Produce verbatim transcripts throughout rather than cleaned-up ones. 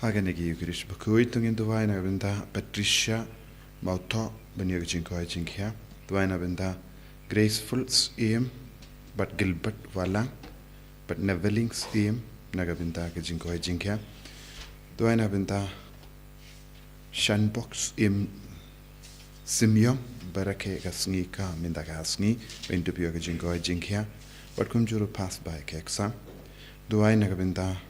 Ha kane ka Eucharist bakhuid to ngin duwai na ka bynta Patricia Mawthoh ban ïoh ka jingkoit jingkhiah. Duwai na ka bynta Graceful Syiem bad Gilbert Walang bad Neveling Syiem na ka bynta ka jingkoit jingkhiah. Duwai na ka bynta Shanbok Syiem Syiem ba rakhe ka sngi ka mynta ka sngi ban dup ïoh ka jingkoit jingkhiah. Bad kumjuh ruh pass bai ka exam. Duwai na ka bynta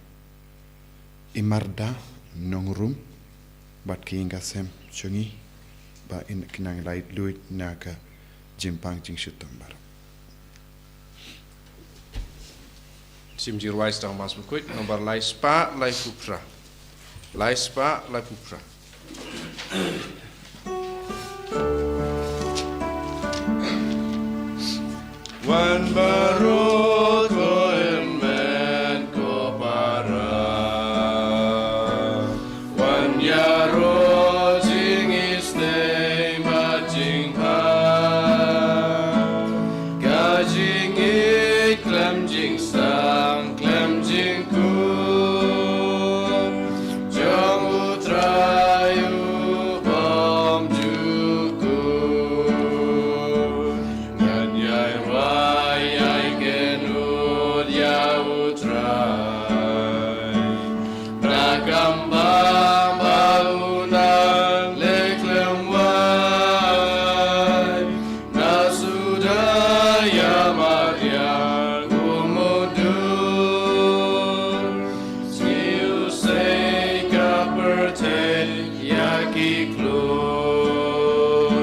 Imarda Nongrum bad ki ïing ki sem jong ngi ba kin nang laitluid na ka jingpang jingshitom baroh. Sim Jingrwai Stang Mass bakhuid nombar lai spah laiphew phra. Lai spah laiphew phra. Wan baroh ko hynmen ko para, wan ïaroh jingisynei bad jingbha. Ka jingïeit khlem jingstad khlem jingkut jong U Trai U Bymjukut. Ngan ïai rwai ïai kynnoh ïa U Trai na ka bynta ba u nang leh khlem wai. Na suda ïa mariang u mudui, sngewsih ka pyrthei ïa ki klur.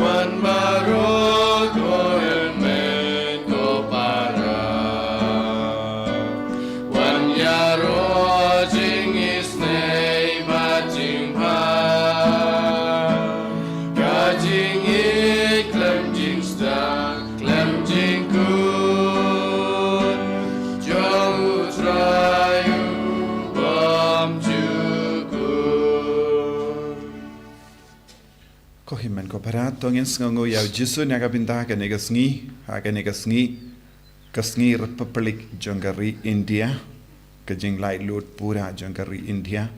Wan baroh ko hynmen ko para, wan ïaroh jingisynei bad jingbha. Ka jingïeit khlem jingstad khlem jingkut jong U Trai U Bymjukut. Ko hynmen ko para, to ngin sngewnguh ïa U Jisu na ka bynta kane ka sngi, ha kane ka sngi, ka sngi Republic jong ka ri India, ka jinglaitluid pura jong ka ri India.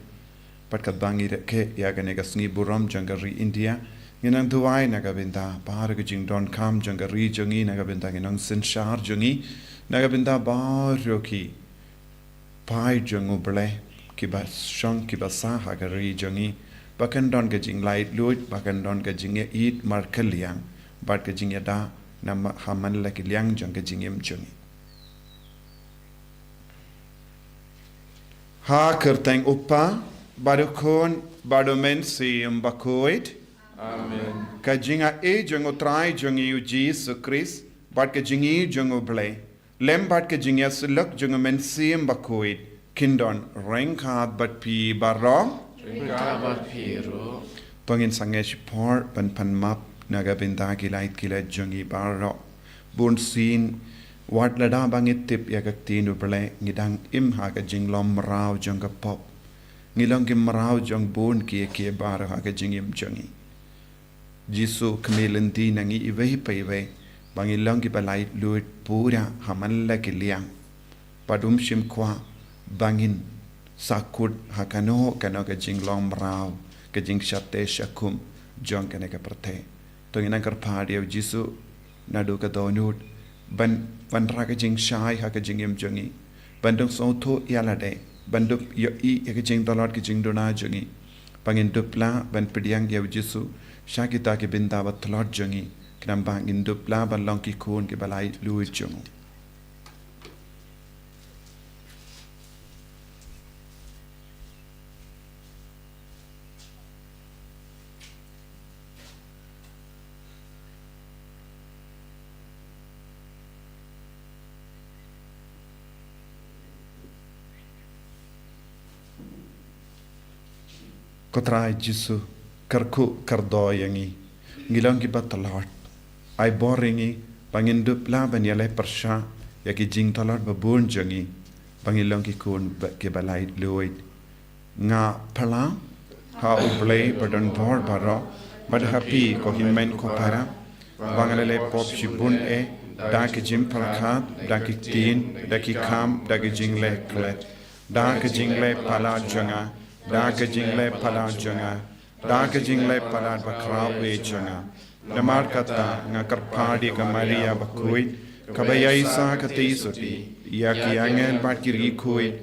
Bad katba ngi rakhe ïa kane ka sngi burom jong ka ri India, ngin nang duwai na ka bynta baroh ka jingdonkam jong ka ri jong ngi, na ka bynta ki nongsynshar jong ngi, na ka bynta baroh ki paid jong U Blei kiba shong kiba sah ha ka ri jong ngi, ba kan don ka jinglaitluid, ba kan don ka jingïeit markylliang bad ka jingïada na ma-, ha man la ki liang jong ka jingim jong ngi. Ha ka kyrteng U Kpa bad U Khun bad U Mynsiem Bakhuid. Amen. Ka jingaiei jong U Trai jong ngi U Jisu Khrist bad ka jingïeit jong U Blei lem bad ka jingïasyllok jong U Mynsiem Bakhuid kin don ryngkat bad phi baroh. Ryngkat bad phi ruh. To ngin sangeh shipor ban pan map na ka bynta ki lait ki lait jong ngi baroh. Bunsien wat lada ba ngi tip ïa ka ktien U Blei ngi dang im ha ka jinglong mraw jong ka pop. Ngi long ki mraw jong bun kiei kiei baroh ha ka jingim jong ngi. Jisu khmih lynti na ngi iwei pa iwei ba ngin long kiba laitluid pura ha man la ki liang. Bad um shym kwah ba ngin sahkut ha kano kano ka jinglong mraw, ka jingshate shakhum jong kane ka pyrthei. To ngin nang kyrpad ïa U Jisu naduh ka dohnud ban wanrah ka jingshai ha ka jingim jong ngi, ban dang sngewthuh ïa lade, ban dup ïohi ïa ka jingtlot ka jingduna jong ngi, ba ngin dup lah ban pdiang ïa U Jisu sha kita ki bynta ba tlot jong ngi, khnang ba ngin dup lah ban long ki khun kiba laitluid jong U. Ko Trai Jisu, kyrkhu kyrdoh ïa ngi. Ngi long kiba tlot. Ai bor ïa ngi ba ngin dup lah ban ïaleh pyrshah ïa ki jingtlot ba bun jong ngi, ba ngin long ki khun ba, kiba laitluid. Nga phylla ha U Blei ba don bor baroh, bad ha phi ko hynmen ko para, ba nga la leh pop shibun eh, da ki jingpyrkhat, da ki ktien, da ki kam, da ki jingleh klet, da ki jingleh palat jong nga, da ka jingleh palat jong nga, da ka jingleh palat bakhraw eh jong nga. Namar kata nga kyrpad ïa ka Maria bakhuid, kaba ïaishah katei sotti, ïa ki angel bad ki riewkhuid,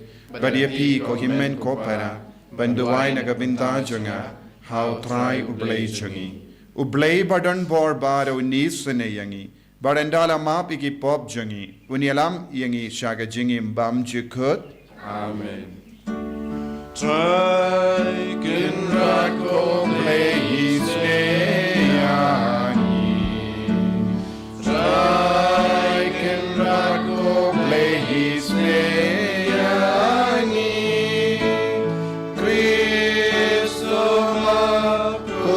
bad ïa phi ko hynmen ko para, ban duwai na ka bynta jong nga ha U Trai U Blei jong ngi. U Blei badonbor baroh un isynei ïa ngi, bad un da la map ïa ki pop jong ngi, un ïalam ïa ngi sha ka jingim bymjukut. Amen. Trai Kynrad ko Blei isynei ïa ngi. Trai Kynrad ko Blei isynei ïa ngi. Khrist u map, ko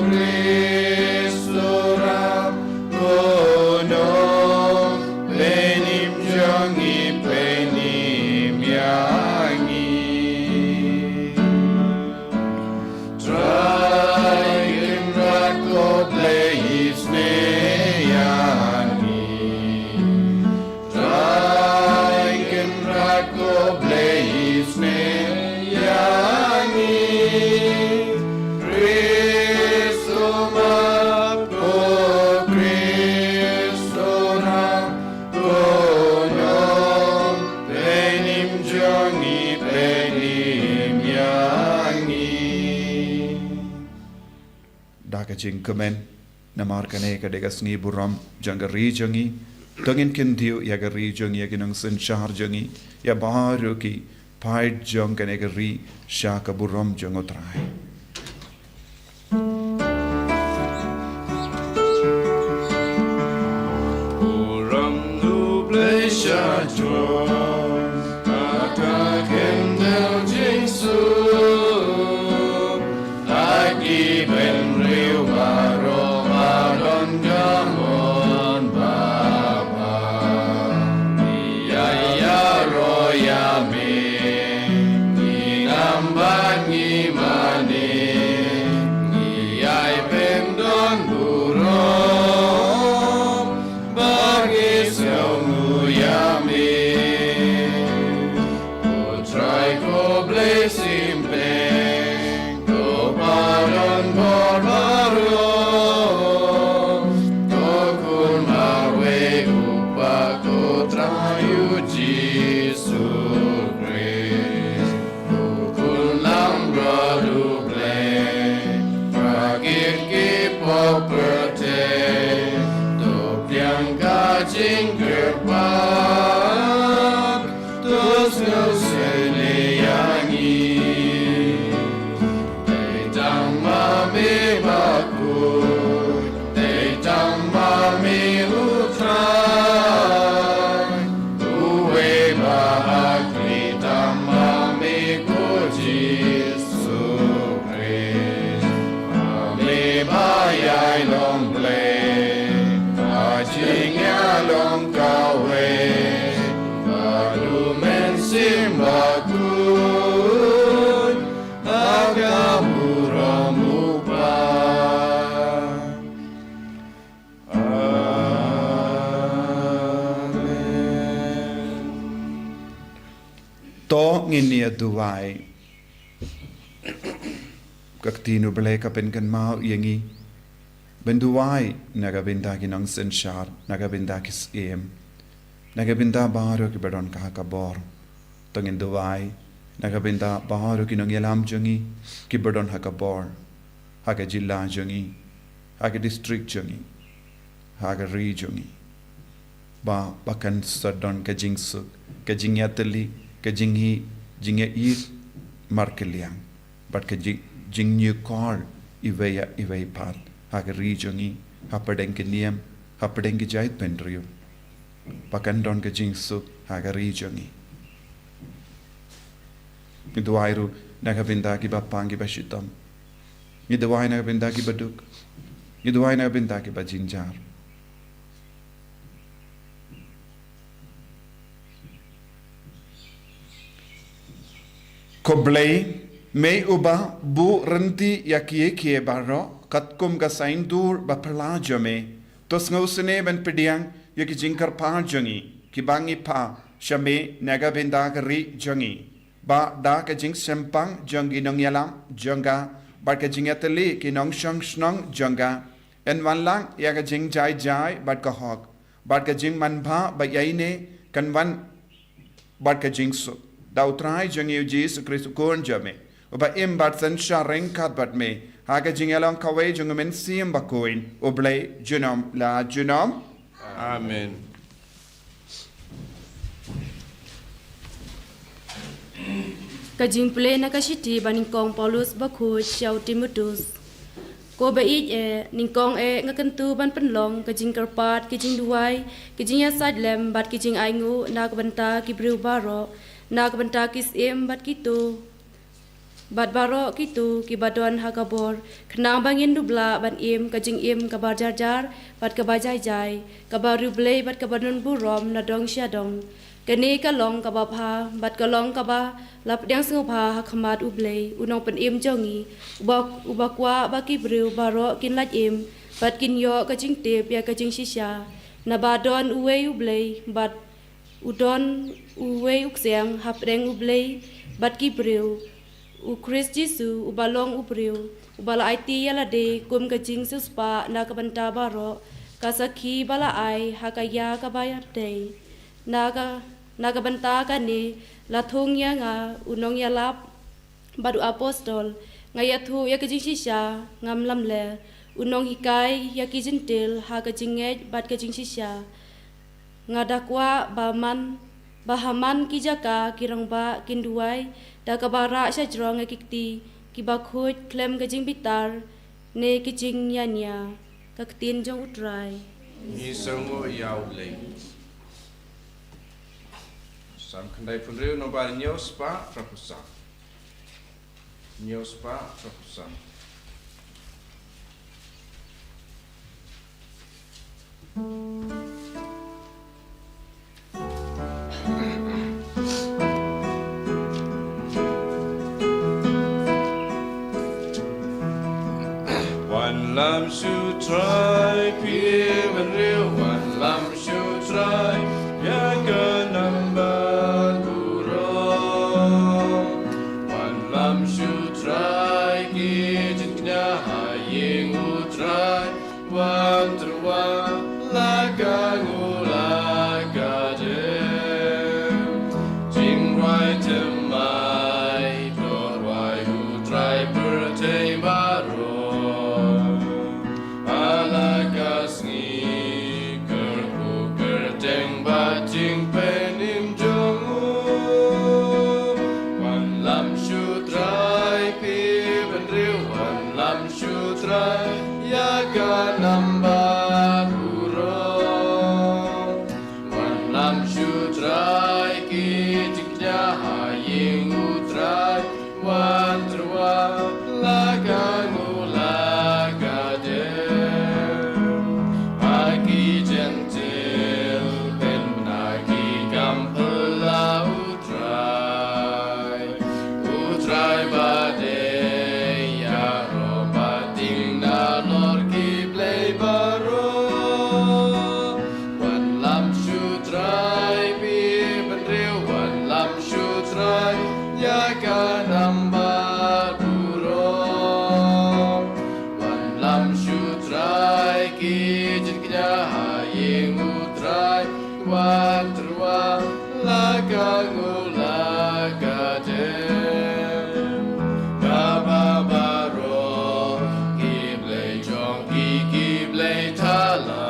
Khrist u ram, ko nongpynim jong ngi, pynim ïa ngi. Trai Kynrad ko Blei isynei ïa ngi. Trai Kynrad ko Blei isynei ïa ngi. Khrist u map, ko Khrist u ram, ko nongpynim jong ngi, pynim ïa ngi. Da ka jingkmen, namar kane ka dei ka sngi burom jong ka ri jong ngi, to ngin kyntiew ïa ka ri jong ngi, ïa ki nongsynshar jong ngi, ïa baroh ki paid jong kane ka ri sha ka burom jong U Trai. Burom U Blei sha jrong, ha ka khyndew jingsuk, ha ki bynriew baroh ba don ka mon babha. Ngi ïa ïaroh ïa me, ngi ngam bad ngi mane, ngi ïai pyndon burom, ba ngi sngewnguh ïa me. Ko Trai ko Blei sympeng, ko paw don bor baroh, ko Khun marwei u Kpa, ko Trai U Jisu Khrist. Ko Khun langbrot U Blei, pyrkhat ïa ki pop pyrthei, to pdiang ka jingkyrpad, to sngewsynei ïa ngi. Dei tang ma me bakhuid, dei tang ma me U Trai, uwei ba ha khlieh tang ma me ko Jisu Khrist. Ma me ba ïai long Blei ha jingïalong kawei bad U Mynsiem Bakhuid, ha ka burom U Kpa. Amen. To ngin ïa duwai. Ka ktien U Blei ka pynkynmaw ïa ngi ban duwai na ka bynta ki nongsynshar, na ka bynta ki syiem, na ka bynta baroh kiba don ha ka bor. To ngin duwai na ka bynta baroh ki nongïalam jong ngi kiba don ha ka bor, ha ka jylla jong ngi, ha ka district jong ngi, ha ka ri jong ngi. Ba, ba kan sa don ka jingsuk, ka jingïatylli, ka jingï, jingïaid markylliang, bad ka jing, jingïakor iwei ïa iwei pat ha ka ri jong ngi, hapdeng ki niam, hapdeng ki jaitbynriew. Ba kan don ka jingsuk ha ka ri jong ngi. Ngi duwai ruh na ka bynta kiba pang kiba shitom. Ngi duwai na ka bynta kiba duk. Ngi duwai na ka bynta kiba jynjar. Ko Blei, me uba buh rynti ïa kiei kiei baroh, katkum ka saiñdur ba phylla jong me, to sngewsynei ban pdiang ïa ki jingkyrpad jong ngi, kiba ngi phah sha me na ka bynta ka ri jong ngi. ba da ka jingsngewthuh jong ki nongïalam jong ka, bad ka jingïatylli ki nongshong shnong jong ka, yn wanlang ïa ka jingjai jai bad ka hok, bad ka jingmanbha ba ïaineh kan wan bad ka jingsuk. Da U Trai jong ngi U Jisu Khrist U Khun jong me, uba im bad synshar ryngkat bad me, ha ka jingïalong kawei jong U Mynsiem Bakhuid, U Blei junom la junom. Amen. Ka jingpule na ka shithi ba nyngkong Paulus bakhuid sha u Timotheus. Ko ba ïeit eh, nyngkong eh nga kyntu ban pynlong ka jingkyrpad, ka jingduwai, ka jingïasaid lem bad ka jingainguh na ka bynta ki briew baroh, na ka bynta ki syiem bad kito, bad baroh kito kiba don ha ka bor, khnang ba ngin dup lah ban im ka jingim kaba jarjar bad kaba jaijai, kaba riewblei bad kaba don burom na dong sha dong. Kane ka long kaba bha bad ka long kaba la pdiang sngewbha ha khmat U Blei, U Nongpynim jong ngi, uba, uba kwah ba ki briew baroh kin lait im bad kin ïoh ka jingtip ïa ka jingshisha. Naba don uwei U Blei bad u don uwei u ksiang hapdeng U Blei bad ki briew, U Khrist Jisu, uba long u briew, uba la aiti ïa lade kum ka jingsiewspah na ka bynta baroh, ka sakhi ba la ai ha ka ïa kaba ïadei. Na ka, na ka bynta kane la thung ïa nga u nongïalap bad u apostol, nga ïathuh ïa ka jingshisha, ngam lamler, u nonghikai ïa ki Jentil ha ka jingngeit bad ka jingshisha. Nga da kwah ba man, ba ha man ki jaka ki rangbah kin duwai da kaba rah shajrong ïa ki kti kiba khuid khlem ka jingbitar ne ki jingïania. Ka ktien jong U Trai. Ngi sngewnguh ïa U Blei. Salm khyndaiphew hynriew, nombar hynñiew spah, phra phew san. Hynñiew spah, phra phew san. Wanlam sha U Trai, phi bynriew, wanlam sha U Trai ïa ka nambat burom. Wanlam sha U Trai, ki jingkñia ha ïing U Trai. Wan tyrwa la ka nguh la ka dem. Jingrwai thymmai, to rwai U Trai pyrthei baroh. Ha la ka sngi kyrkhu kyrteng bad jingpynim jong u. Wanlam sha U Trai, phi bynriew, wanlam sha U Trai ïa ka nambat burom. Wanlam sha U Trai, ki jingkñia ha ïing U Trai. Wan tyrwa la ka nguh la ka dem. Ha ki Jentil, pynbna ki kam phylla U Trai. U Trai ba dei ïaroh ba tieng nalor ki blei baroh. Wanlam sha U Trai, phi bynriew, wanlam sha U Trai ïa ka nambat burom. Wanlam sha U Trai, ki jingkñia ha ïing U Trai. Wan tyrwa la ka nguh la ka dem. Kaba baroh ki blei jong ki, ki blei thala.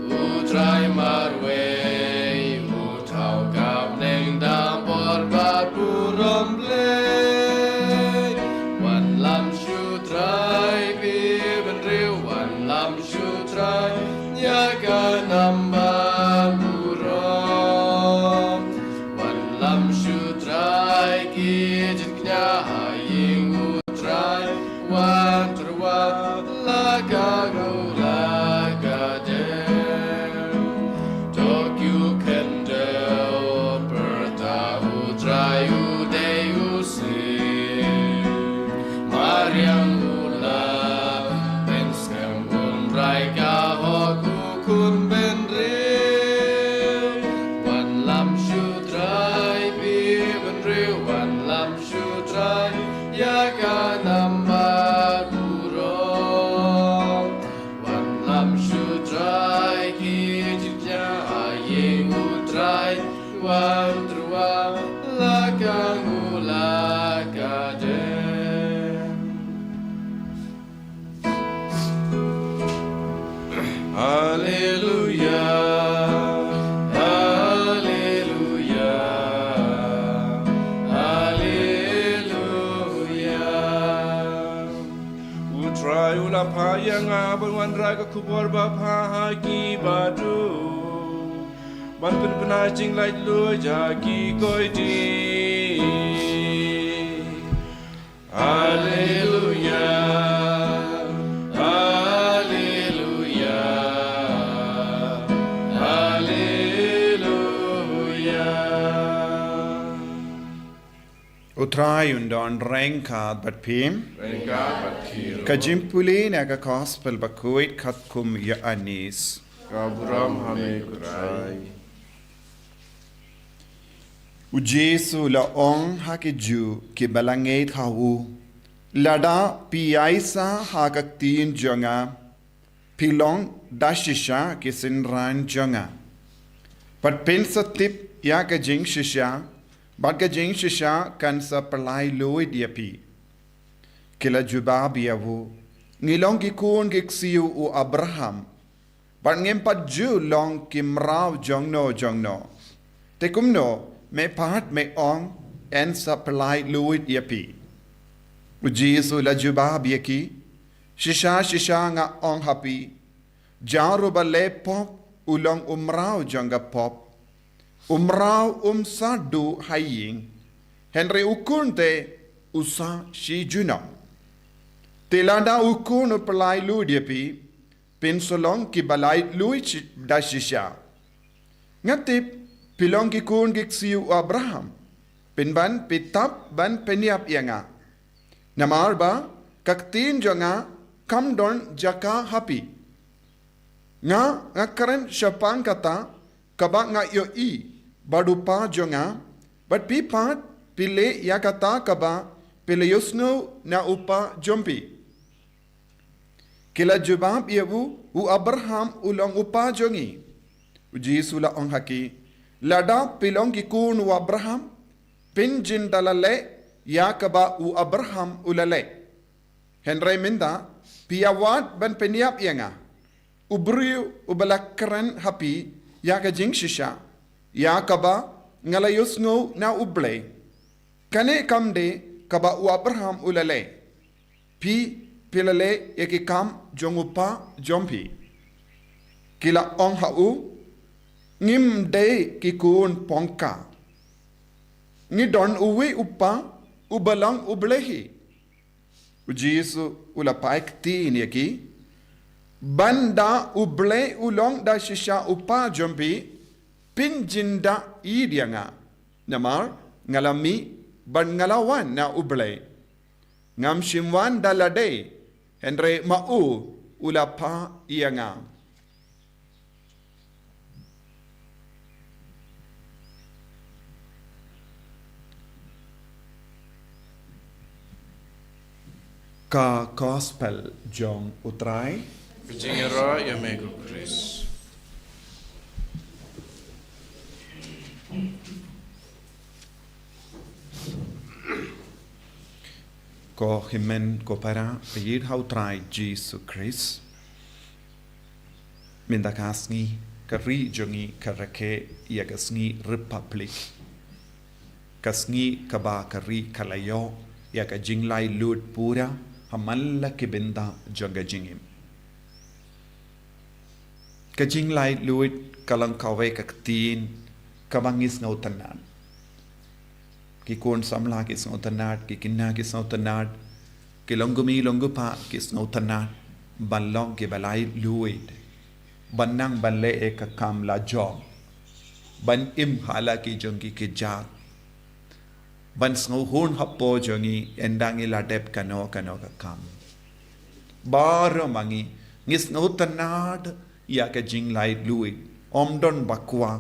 U Trai marwei, u thaw ka bneng da bor bad burom Blei. Wanlam sha U Trai, phi bynriew, wanlam sha U Trai ïa ka nambat burom. Wanlam sha U Trai, ki jingkñia ha ïing U Trai. Wan tyrwa la ka nguh la ka dem. To Wan trua la ka ngu la ka jem. Haleluya, haleluya, haleluya. U Trai u la phah ïa nga ban wanrah ka khubor ba bha ha ki baduh, ban pynbna jinglaitluid ïa ki koiti. Haleluya, haleluya, haleluya. U Trai un don ryngkat bad phi. Ryngkat bad phi ruh. Ka jingpule na ka Gospel bakhuid katkum u Ïoannis. Ka burom ha me ko Trai. U Jisu u la ong ha ki Jiw kiba la ngeit ha u, lada phi ïaisah ha ka ktien jong nga, phi long da shisha ki synran jong nga, bad phin sa tip ïa ka jingshisha, bad ka jingshisha kan sa pyllait luid ïa phi. Ki la jubab ïa u, ngi long ki khun ki ksiew u Abraham, bad ngim pat ju long ki mraw jongno jongno. Te kumno me pat me ong, yn sa pyllait luid ïa phi? U Jisu u la jubab ïa ki, shisha shisha nga ong ha phi, jar uba leh pop u long u mraw jong ka pop. U mraw um sa duh ha ïing, hynrei u khun te u sa shi junom. Te lada u khun u pyllait luid ïa phi, phin sa long kiba laitluid shi-, da shisha. Nga tip phi long ki khun ki ksiew u Abraham, pynban phi tap ban pynïap ïa nga. Namar ba ka ktien jong nga kam don jaka ha phi. Nga, nga kren shaphang kata kaba nga ïohi bad u Kpa jong nga, bad phi pat phi leh ïa kata kaba phi la ïohsngew na u kpa jong phi. Ki la jubab ïa u, u Abraham u long u kpa jong ngi. U Jisu u la ong ha ki, lada phi long ki khun u Abraham, phin jin da la leh ïa kaba u Abraham u la leh. Hynrei mynta phi ïa wad ban pynïap ïa nga, u briew uba la kren ha phi ïa ka jingshisha, ïa kaba nga la ïohsngew na U Blei. Kane kam dei kaba u Abraham u la leh. Phi, phi la leh ïa ki kam jong u kpa jong phi. Ki la ong ha u, ngim dei ki khun pongka. Ngi don uwei u kpa, uba long U Blei hi. U Jisu u la phai ktien ïa ki, ban da U Blei u long da shisha u kpa jong phi, phin jin da ïeit ïa nga. Namar nga la mih bad nga la wan na U Blei. Ngam shym wan da lade, hynrei ma u u la phah ïa nga. Ka Gospel jong U Trai. Ka jingïaroh ïa me ko Khrist. Ko hynmen ko para, ïeit ha U Trai Jisu Khrist. Mynta ka sngi, ka ri jong ngi ka rakhe ïa ka sngi Republic. Ka sngi kaba ka ri ka la ïoh ïa ka jinglaitluid pura ha man la ki bynta jong ka jingim. Ka jinglaitluid ka long kawei ka ktien kaba ngi sngewtynnad. Ki khun samla ki sngewtynnad, ki khynnah ki sngewtynnad, ki longkmie longkpa ki sngewtynnad ban long kiba laitluid, ban nang ban leh ïa ka kam lajong, ban im ha la ki jong ki kjat, ban sngewhun hapoh jong ngi ynda ngi la dep kano kano ka kam. Baroh ma ngi ngi sngewtynnad ïa ka jinglaitluid. Ym don ba kwah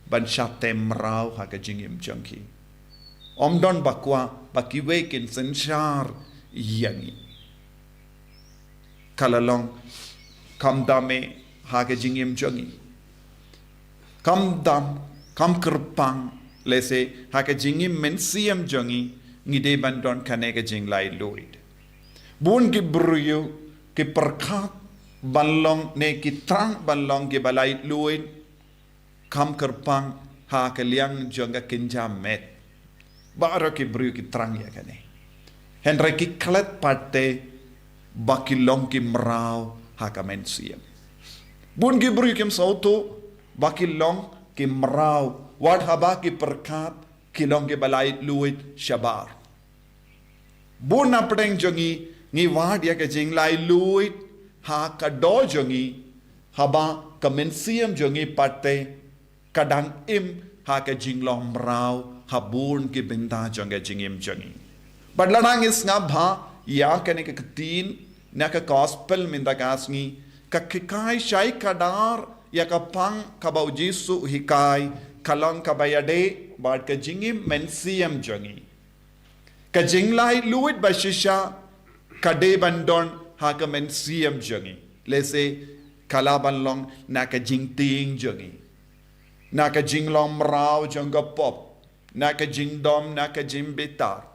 ban shah tem mraw ha ka jingim jong ki. Ym don ba kwah ba kiwei kin synshar ïa ngi. Ka la long, kam dam eh ha ka jingim jong ngi. Kam dam, Kam kyrpang, lehse ha ka jingim mynsiem jong ngi, ngi dei ban don kane ka jinglaitluid. Bun ki briew ki pyrkhat ban long ne ki thrang ban long kiba laitluid, kam kyrpang ha ka liang jong ka kynja met. Baroh ki briew ki thrang ïa kane. Hynrei ki klet pat te ba ki long ki mraw ha ka mynsiem. Bun ki briew kim sngewthuh ba ki long ki mraw wat haba ki pyrkhat ki long kiba laitluid shabar. Bun na pdeng jong ngi, ngi wad ïa ka jinglaitluid ha ka doh jong ngi, haba ka mynsiem jong ngi pat te ka dang im ha ka jinglong mraw ha bun ki bynta jong ka jingim jong ngi. Bad lada ngi sngap bha ïa kane ka ktien na ka gospel mynta ka sngi, ka hikai shai kdar ïa ka pang kaba u Jisu u hikai ka long kaba ïadei bad ka jingim mynsiem jong ngi. Ka jinglaitluid ba shisha ka dei ban don ha ka mynsiem jong ngi. Lehse ka lah ban long na ka jingtieng jong ngi, na ka jinglong mraw jong ka pop, na ka jingdom, na ka jingbitar,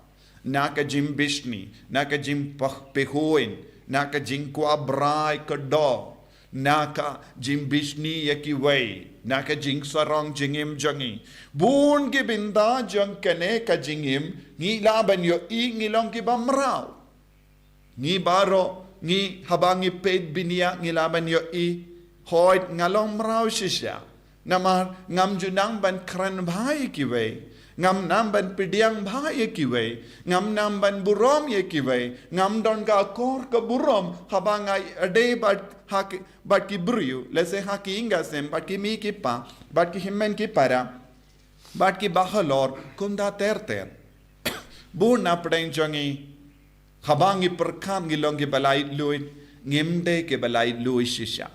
na ka jingbishni, na ka jingpah pehuin, na ka jingkwah brai ka doh, na ka jingbishni ïa kiwei, na ka jingsarong jingim jong ngi. Bun ki bynta jong kane ka jingim ngi lah ban ïohi ngi long kiba mraw. Ngi baroh, ngi haba ngi peit bniah ngi lah ban ïohi, hoid nga long mraw shisha. Namar ngam ju nang ban kren bha ïa kiwei, ngam nang ban pdiang bha ïa kiwei, ngam nang ban burom ïa kiwei, ngam don ka akor ka burom haba nga ïadei bad ha ki, bad ki briew, lehse ha ki ïing ki sem, bad ki mei ki pa, bad ki hynmen ki para, bad ki bahalor, kumta ter ter. Bun na pdeng jong ngi, haba ngi pyrkhat ngi long kiba laitluid, ngim dei kiba laitluid shisha.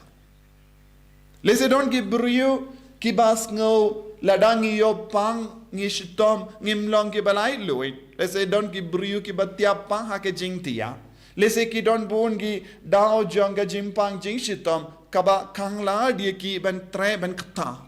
Lehse don ki briew kiba sngew lada ngi ïoh pang ngi shitom ngim long kiba laitluid. Lehse don ki briew kiba tiap pang ha ka jingtiap. Lehse ki don bun ki daw jong ka jingpang jingshitom kaba khang lad ïa ki ban treh ban kta.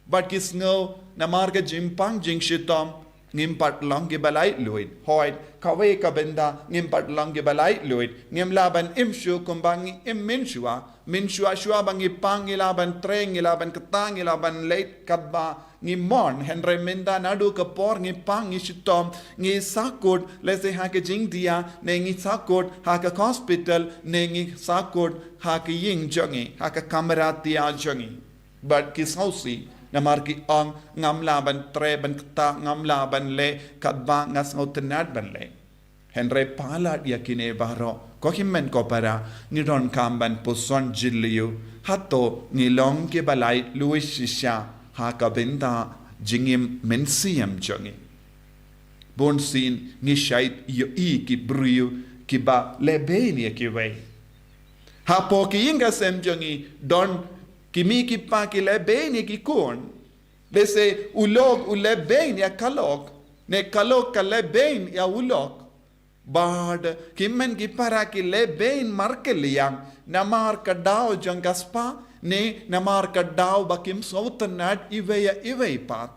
Bad ki sngew namar ka jingpang jingshitom ngim pat long kiba laitluid. Hoid, kawei ka bynta ngim pat long kiba laitluid. Ngim lah ban im shuh kumba ngi im mynshuwa. Mynshuwa shuwa ba ngi pang ngi lah ban treh, ngi lah ban kta, ngi lah ban leit katba ngi mon. Hynrei mynta naduh ka por ngi pang ngi shitom, ngi sahkut, lehse ha ka jingdia, ne ngi sahkut ha ka hospital, ne ngi sahkut ha ka ïing jong ngi, ha ka kamra tiar jong ngi. Bad ki sngewsih, namar ki ong ngam lah ban treh ban kta, ngam lah ban leh katba nga sngewtynnat ban leh. Hynrei palat ïa kine baroh, ko hynmen ko para, ngi donkam ban puson jylliew, hato ngi long kiba laitluid shisha ha ka bynta jingim mynsiem jong ngi. Bunsien ngi shait ïohi ki briew kiba lehbeiñ ïa kiwei. Hapoh ki ïing ki sem jong ngi don ki mei ki pa ki lehbeiñ ïa ki khun. Lehse u lok u lehbeiñ ïa ka lok, ne ka lok ka lehbeiñ ïa u lok. Bad ki hynmen ki para ki lehbeiñ markylliang namar ka daw jong ka spah, ne namar ka daw ba kim sngewtynnat iwei ïa iwei pat.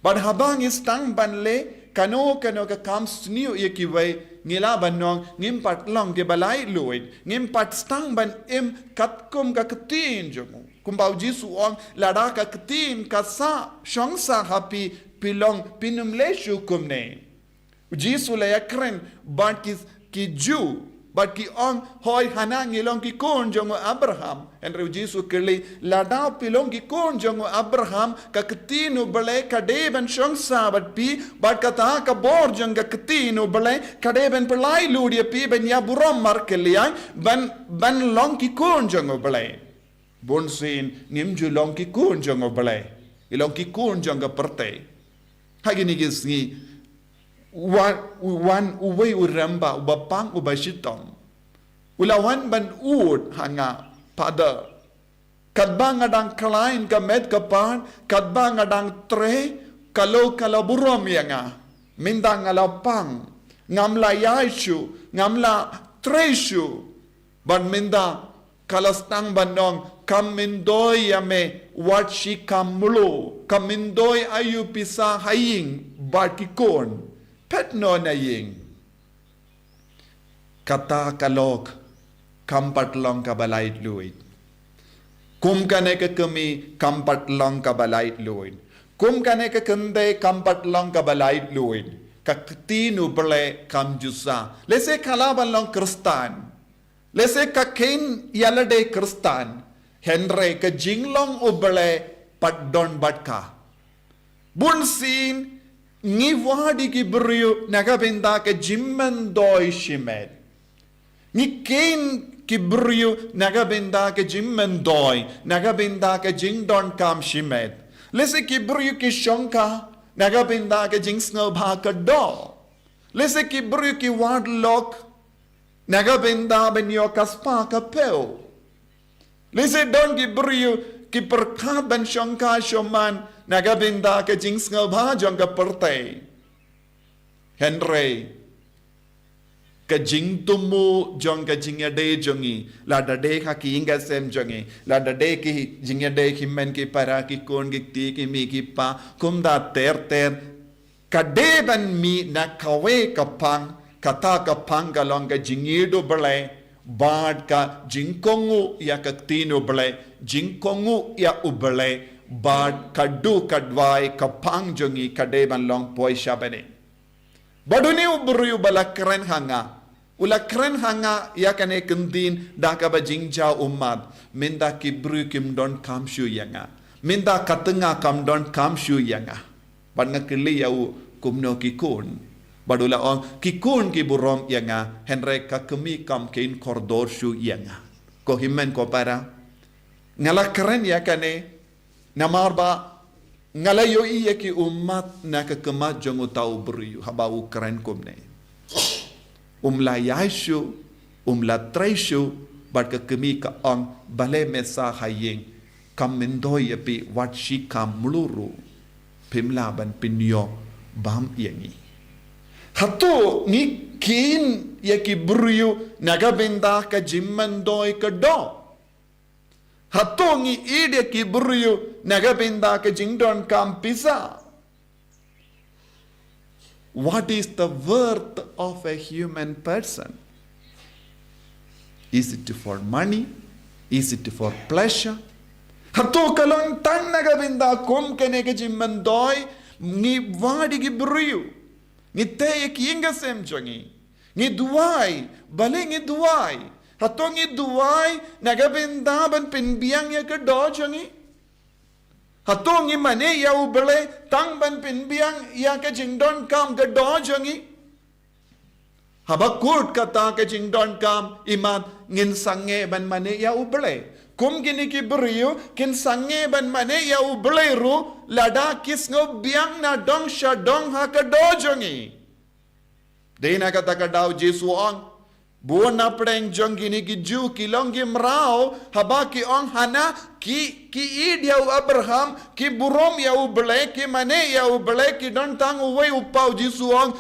Bad haba ngi sdang ban leh kano kano ka kam sniew ïa kiwei, ngi lah ban ong ngim pat long kiba laitluid, ngim pat sdang ban im katkum ka ktien jong u. Kumba u Jisu u ong, lada ka ktien ka sah shong sah ha phi, phi long phin ym leh shuh kumne. U Jisu u la ïakren bad ki, ki Jiw, bad ki ong, hooid, hana ngi long ki khun jong u Abraham. Hynrei u Jisu u kylli, lada phi long ki khun jong u Abraham, ka ktien u Blei ka dei ban shong sah bad phi, bad kata ka bor jong ka ktien u Blei ka dei ban pynlait lut ïa phi ban ïa burom markylliang, ban, ban long ki khun jong u Blei. Bunsien ngim ju long ki khun jong u Blei, ngi long ki khun jong ka pyrthei. Ha kine ki sngi, wan, wan uwei u rangbah uba pang uba shitom, u la wan ban ud ha nga, Father. Katba nga dang khlaiñ ka met ka phad, katba nga dang trei, ka lok ka la burom ïa nga. Mynta nga la pang, ngam la ïaid shuh, ngam la trei shuh. Bad mynta Ka la sdang ban ong, kam myntoi ïa me wat shi kam mluh, kam myntoi ïa u pisa ha ïing bad ki khun. Peit noh na ïing. Kata ka lok kam pat long kaba laitluid. Kum kane ka kmie kam pat long kaba laitluid. Kum kane ka kynthei kam pat long kaba laitluid. Ka ktien U Blei kam ju sah. Lehse ka lah ban long Khristan. Lehse ka kheiñ ïa lade Khristan. Hynrei ka jinglong U Blei pat don bad ka. Bunsien ngi wad ïa ki briew na ka bynta ka jingmyntoi shimet. Ngi kheiñ ki briew na ka bynta ka jingmyntoi, na ka bynta ka jingdonkam shimet. Lehse ki briew ki shongkha na ka bynta ka jingsngewbha ka doh. Lehse ki briew ki wad lok na ka bynta ban ïoh ka spah ka phew. Lehse don ki briew ki pyrkhat ban shongkha shoman na ka bynta ka jingsngewbha jong ka pyrthei. Hynrei ka jingthmu jong ka jingïadei jong ngi, lada dei ha ki ïing ka sem jong ngi, lada dei ki jingïadei ki hynmen ki para, ki khun ki kti, ki mei ki pa, kumta ter ter, ka dei ban mih na kawei ka phang, kata ka phang ka long ka jingïeit U Blei bad ka jingkohnguh ïa ka ktien U Blei, jingkohnguh ïa U Blei bad ka duh ka duwai, ka phang jong ngi ka dei ban long poi sha bneng. Bad une u briew uba la kren ha nga, u la kren ha nga ïa kane ka ktien da kaba jingjaw ummat, mynta ki briew kim donkam shuh ïa nga, mynta ka tnga kam donkam shuh ïa nga. Bad nga kylli ïa u, kumno ki khun? Bad u la ong, ki khun ki burom ïa nga, hynrei ka kmie kam kheiñ kordor shuh ïa nga. Ko hynmen ko para, nga la kren ïa kane namar ba nga la ïohi ïa ki ummat na ka khmat jong uta u briew haba u kren kumne. Um la ïaid shuh, um la trei shuh, bad ka kmie ka ong, balei me sah ha ïing, kam myntoi ïa phi wat shi kam mluh ruh, phim lah ban pynïoh bam ïa ngi. Hato ngi kheiñ ïa ki briew na ka bynta ka jingmyntoi ka doh? Hato ngi ïeit ïa ki briew na ka bynta ka jingdonkam pisa? What is the worth of a human person? Is it for money? Is it for pleasure? Hato ka long tang na ka bynta kum kane ka jingmyntoi? Ngi wad ïa ki briew, ngi tei ïa ki ïing ka sem jong ngi, ngi duwai, balei ngi duwai? Hato ngi duwai na ka bynta ban pynbiang ïa ka doh jong ngi? Hato ngi mane ïa U Blei tang ban pynbiang ïa ka jingdonkam ka doh jong ngi? Haba kut kata ka jingdonkam, imat ngin sangeh ban mane ïa U Blei. Kum kine ki briew kin sangeh ban mane ïa U Blei ruh lada ki sngewbiang na dong sha dong ha ka doh jong ngi. Dei na kata ka daw Jisu ong, bun na pdeng jong kine ki Jiw ki long ki mraw, haba ki ong hana, ki, ki ïeit ïa u Abraham, ki burom ïa U Blei, ki mane ïa U Blei, ki don tang uwei u paw. Jisu ong,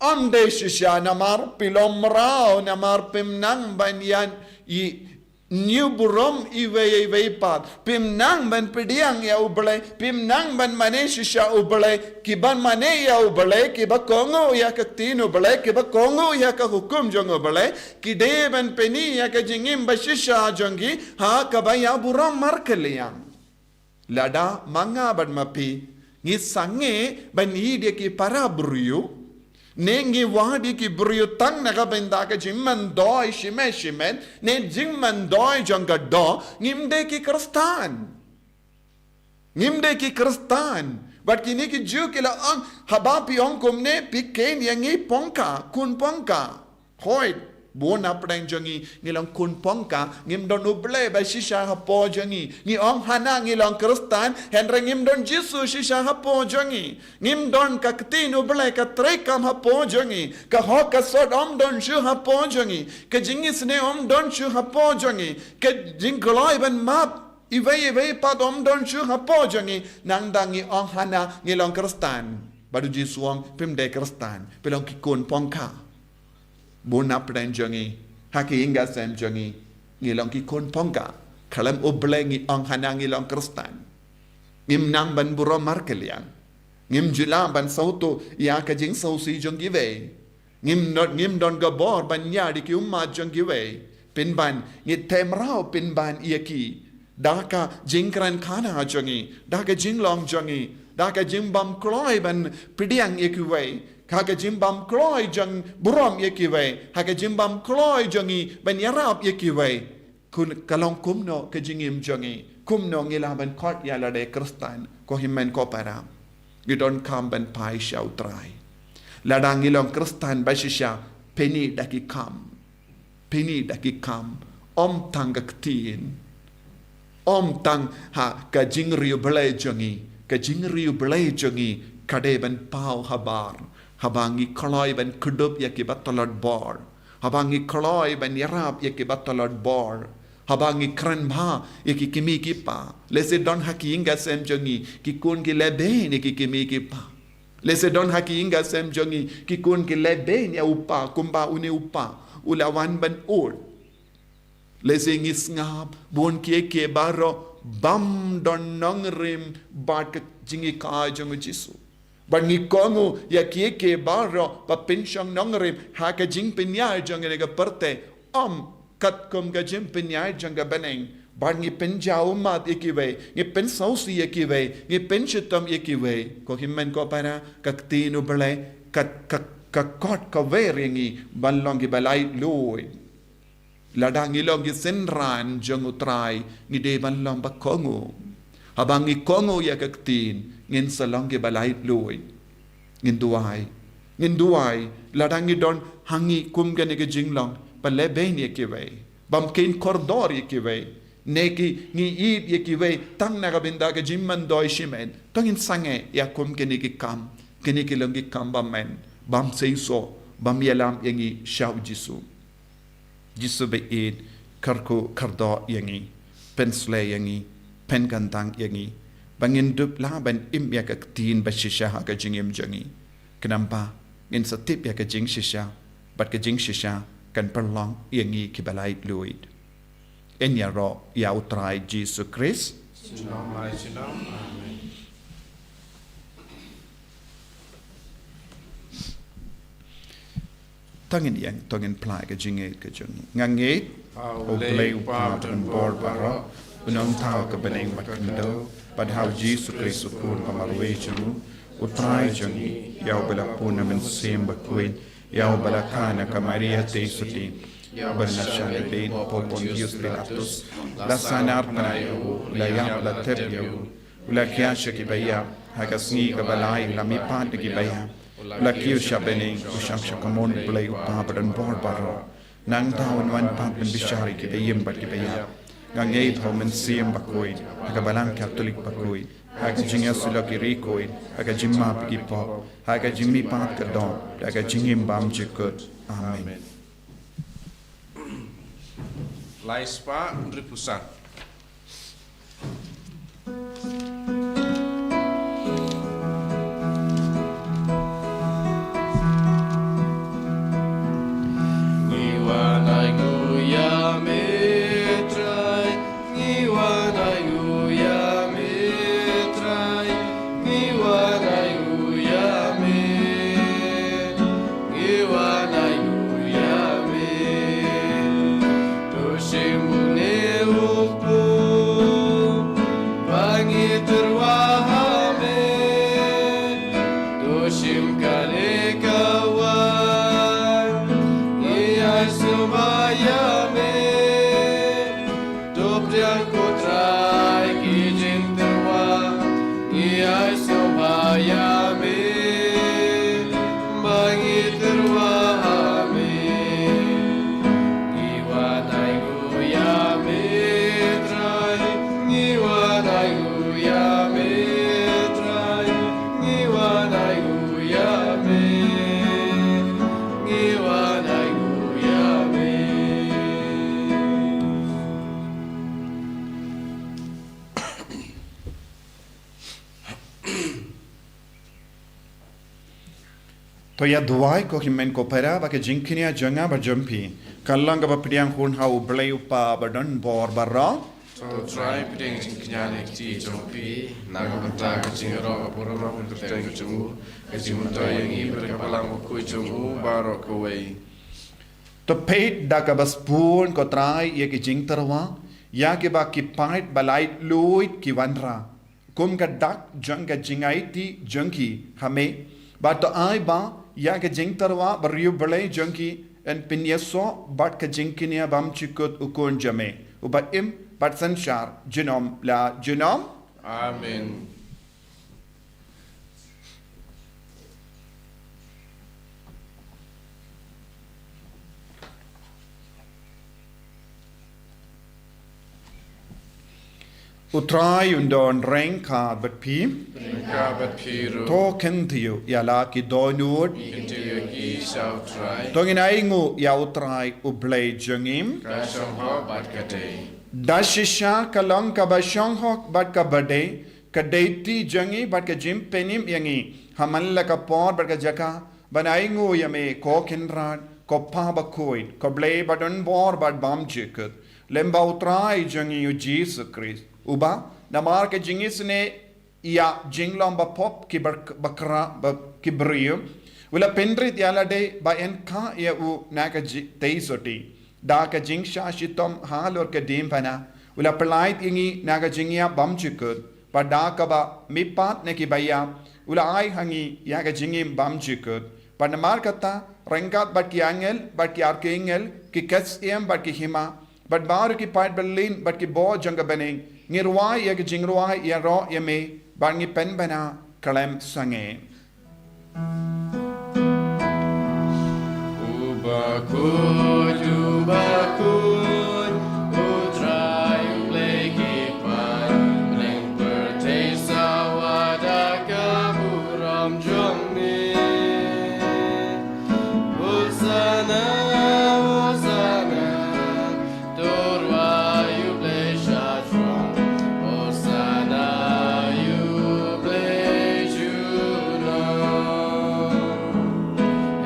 ym dei shisha, namar phi long mraw, namar phim nang ban ïa i ñiew burom iwei ïa iwei pat. Phim nang ban pdiang ïa U Blei, phim nang ban mane shisha U Blei. Kiban mane ïa U Blei, kiba kohnguh ïa ka ktien U Blei, kiba kohnguh ïa ka hukum jong U Blei, ki dei ban pyni ïa ka jingim ba shisha jong ki ha kaba ïa burom markylliang. Lada ma nga bad ma phi ngi sangeh ban ïeit ïa ki para briew, ne ngi wad ïa ki briew tang na ka bynta ka jingmyntoi shimet shimet, ne jingmyntoi jong ka doh, ngim dei ki Khristan. Ngim dei ki Khristan. Bad kine ki Jiw ki la ong, haba phi ong kumne, phi kheiñ ïa ngi pongka, khun pongka. Hooid, bun na pdeng jong ngi ngi long khun pongka, ngim don U Blei ba shisha hapoh jong ngi. Ngi ong hana ngi long Khristan, hynrei ngim don Jisu shisha hapoh jong ngi. Ngim don ka ktien U Blei ka treikam hapoh jong ngi. Ka hok ka sot ym don shuh hapoh jong ngi. Ka jingisynei ym don shuh hapoh jong ngi. Ka jingkloi ban map iwei iwei pat ym don shuh hapoh jong ngi. Nangta ngi ong hana ngi long Khristan. Bad u Jisu ong phim dei Khristan, phi long ki khun pongka. Bun na pdeng jong ngi, ha ki ïing ka sem jong ngi, Ngi long ki khun pongka. Khlem U Blei ngi ong hana ngi long Khristan. Ngim nang ban burom markylliang. Ngim ju lah ban sawtu ïa ka jingsawsi jong kiwei. Ngim don, ngim don ka bor ban ïa ri ki ummat jong kiwei. Pynban, ngi theh mraw pynban ïa ki. Da ka jingkren khana jong ngi, da ka jinglong jong ngi, da ka jingbam kloi ban pdiang ïa kiwei, ha ka jingbam kloi jong burom ïa kiwei, ha ka jingbam kloi jong ngi ban ïarap ïa kiwei. Kun ka long kumno ka jingim jong ngi, kumno ngi lah ban khot ïa lade Khristan, ko hynmen ko para. Ngi donkam ban phai sha U Trai. Lada ngi long Khristan ba shisha, pynïaid da ki kam. Pynïaid da ki kam, ym tang ka ktien. Ym tang ha ka jingriewblei jong ngi, ka jingriewblei jong ngi, ka dei ban paw habar. Haba ngi kloi ban kdup ïa kiba tlot bor. Haba ngi kloi ban ïarap ïa kiba tlot bor. Haba ngi kren bha ïa ki kmie ki kpa. Lehse don ha ki ïing ki sem jong ngi, ki khun ki leh beiñ ïa ki kmie ki kpa. Lehse don ha ki ïing ki sem jong ngi, ki khun ki leh beiñ ïa u kpa, kumba une u kpa u la wan ban ud. Lehse ngi sngap, bun kiei kiei baroh, bym don nongrim bad ka jingïakhun jong U Jisu. Bad ngi kohnguh ïa kiei kiei baroh, ba pynshong nongrim ha ka jingpynïaid jong ngi na ka pyrthei, ym katkum ka jingpynïaid jong ka bneng. Bad ngi pynjaw ummat ïa kiwei, ngi pynsngewsih ïa kiwei, ngi pynshitom ïa kiwei. Ko hynmen ko para, ka ktien U Blei, ka, ka, ka khot kawei ïa ngi, ban long kiba laitluid. Lada ngi long ki synran jong U Trai, ngi dei ban long ba kohnguh. Haba ngi kohnguh ïa ka ktien, ngin sa long kiba laitluid. Ngin duwai. Ngin duwai, lada ngi don ha ngi kum kane ka jinglong, ba leh beiñ ïa kiwei. Bym kheiñ kordor ïa kiwei. Ne ki ngi ïeit ïa kiwei, tang na ka bynta ka jingmyntoi shimet. To ngin sangeh ïa kum kine ki kam, kine ki long ki kam ba men, bym seisoh, bym ïalam ïa ngi sha U Jisu. Jisu ba ïeit, kyrkhu kyrdoh ïa ngi, pynsleh ïa ngi, pynkyntang ïa ngi. Ba ngin dup lah ban im ïa ka ktien ba shisha ha ka jingim jong ngi. Khnang ba ngin sa tip ïa ka jingshisha, bad ka jingshisha kan pynlong ïa ngi kiba laitluid. Yn ïaroh ïa U Trai Jisu Khrist. Junom la junom. Amen. To ngin ïeng, to ngin phla ka jingngeit ka jong ngi. Nga ngeit ha U Blei U Kpa badonbor baroh, U Nongthaw ka bneng bad ka khyndew, bad ha U Jisu Khrist U Khun ba marwei jong U, U Trai jong ngi, ïa uba la pun na Mynsiem Bakhuid, ïa uba la kha na ka Maria Theisotti, ïa uba la shah leh beiñ ha u Pontius Pilatus, la sahnarphna ïa u, la ïap la tep ïa u, u la khia sha kiba ïap, ha ka sngi kaba lai u la mihpat na kiba ïap, u la kiew sha bneng, u shong sha kamon U Blei U Kpa badonbor baroh. Nangta un wan pat ban bishar ïa kiba im bad kiba ïap. Nga ngeit ha U Mynsiem Bakhuid, ha ka Balang Katholik bakhuid, ha ka jingïasyllok ïa ki riewkhuid, ha ka jingmap ïa ki pop, ha ka jingmihpat ka doh, ha ka jingim bymjukut. Amen. Lai spah hynriewphew san. Ngi wan ai nguh ïa me Trai, ngi wan ai nguh ïa me Trai, ngi wan ai nguh ïa me, ngi wan ai nguh ïa me. To shim une u pop ba ngi tyrwa ha me. To shim kane ka waiñ, ngi ai sngewbha ïa me. To pdiang ko Trai ki jingtyrwa, ngi ai sngewbha ïa me, ba ngi tyrwa ha me. Ngi wan ai nguh ïa me Trai, ngi wan ai nguh ïa me Trai, ngi wan ai nguh ïa me, ngi wan ai nguh ïa me. To ïa duwai ko hynmen ko para ba ka jingkñia jong nga bad jong phi Ka long kaba pdiang hun ha U Blei U Kpa badonbor baroh. To Trai, pdiang jingkñia na ki kti jong phi, na ka bynta ka jingïaroh ka burom ka kyrteng jong u, ka jingmyntoi ïa ngi bad ka balang bakhuid jong u baroh kawei. To peit da kaba sbun ko Trai ïa ki jingtyrwa, ïa kiba ki paid ba laitluid ki wanrah kum ka dak jong ka jingaiti jong ki ha me. Bad to ai ba ïa ka jingtyrwa bariewblei jong ki yn pynïasoh bad ka jingkñia bymjukut, U Khun jong me, uba im bad synshar junom la junom. Amen. U Trai un don ryngkat bad phi. Ryngkat bad phi ruh. To kyntiew ïa la ki dohnud. Ngi kyntiew ïa ki sha U Trai. To ngin ainguh ïa U Trai U Blei jong ngi. Ka shong hok bad ka dei. Da shisha ka long kaba shong hok bad kaba dei, ka dei kti jong ngi bad ka jingpynim ïa ngi ha man la ka por bad ka jaka ban ainguh ïa me, ko Kynrad, ko Pa bakhuid, ko Blei badonbor bad bymjukut, lem bad U Trai jong ngi U Jisu Khrist, uba namar ka jingisynei ïa jinglong bapop ki bar-, bakra-, ba-, ki briew, u la pynrit ïa lade ba yn kha ïa u na ka ji-, tei sotti. Da ka jingshah shitom halor ka diengphna, u la pyllait ïa ngi na ka jingïap bymjukut, bad da kaba mihpat na kiba ïap, u la ai ha ngi ïa ka jingim bymjukut. Bad namar kata, ryngkat bad ki angel, bad ki archangel, ki ksiem, bad ki hima, bad baroh ki paid byllien, bad ki bor jong ka bneng, ngi rwai ïa ka jingrwai ïaroh ïa me, bad ngi pynbna khlem sangeh. U bakhuid, u bakhuid, U Trai U Blei ki paid, bneng pyrthei sawa da ka burom jong me. Hosanna, Hosanna, to rwai U Blei sha shrong. Hosanna ïa U Blei junom.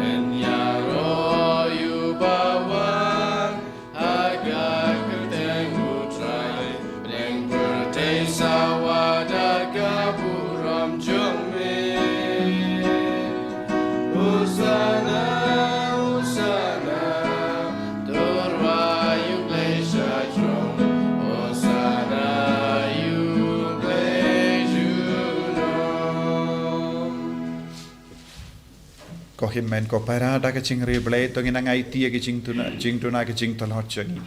Yn ïaroh ïa uba wan ha ka kyrteng U Trai. Bneng pyrthei sawa da ka burom jong me. Hosanna, Hosanna, to rwai U Blei sha shrong. Hosanna ïa U Blei junom. Ko hynmen ko para, da ka jingriewblei to ngin nang aiti ïa ki jingduna, jingduna ki jingtlot jong ngi.